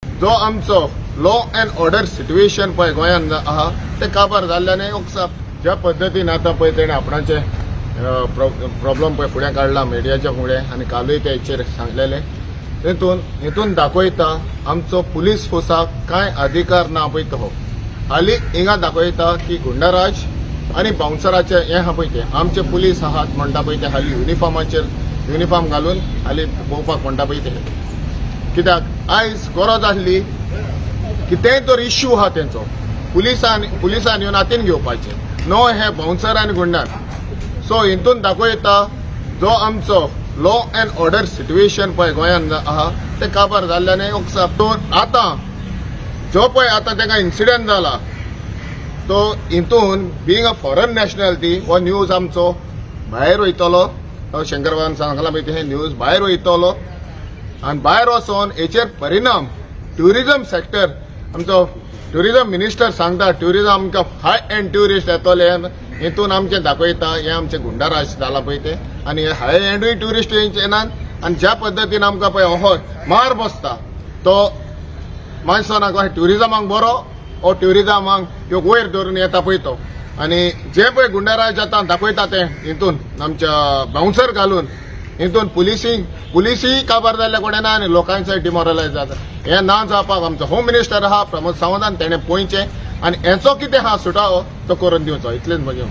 जो आमचो law and order situation पळय गोंयांत आहा ते काबार जाल्ल्यान ज्या पद्दतीन आतां पळय तेणें आपणाचे प्रॉब्लम पळय फुडें काडला मिडियाच्या फुडें आनी कालूय तेचेर सांगलेलें, हितून दाखयता आमचो पुलीस फोर्साक कांय अधिकार ना पळय तो. हालीं हिंगा दाखयता की गुंडाराज आनी बाउन्सराचे हें आहा पळय ते आमचे पुलीस आहात म्हणटा पळय ते हालीं युनिफॉर्माचेर युनिफॉर्म घालून हालीं भोंवपाक म्हणटा पळय ते. कित्याक आयज गरज आसली कितेंय तर इश्यू आहा तेंचो पुलिसान येवन हातीन घेवपाचें नो हे बाउन्सर आनी गुंडान. सो हितून दाखयता जो आमचो लॉ अँड ऑर्डर सिट्युएशन पळय गोंयांत आहा ते काबार जाल्ल्यान आतां जो पळय आतां तेका इन्सिडंट जाला तो हितून बीइंग अ फॉरन नॅशनॅलिटी हो न्यूज आमचो भायर वयतलो. शंकरबाबान सांगलां पळय हे न्यूज भायर वयतलो आनी भायर वचोन हेचेर परिणाम ट्युरिजम सेक्टर आमचो ट्युरिजम मिनिस्टर सांगता ट्युरिजम आमकां हाय एंड ट्युरिस्ट येतले, हितून आमचें दाखयता हें आमचें गुंडाराज जाला पळय ते आनी हे हाय एंडूय ट्युरिस्ट येनात आनी ज्या पद्दतीन आमकां पळय हो मार बसता तो मानसो ना ट्युरिजमाक बरो हो ट्युरिजमाक ह्यो वयर धरून येता पळय तो. आनी जे पळय गुंडाराज आतां दाखयता ते हितून आमच्या बाउन्सर घालून हितून पुलिसी काबार जाल्ल्या कडेन ना आनी लोकांचे डिमोरलायज जाता. हें ना जावपाक आमचो होम मिनिस्टर आहा प्रमोद सावंतान तेणें पळोवचें आनी हेचो कितें आहा सुटावो तो करून दिवचो, इतलेंच म्हजें.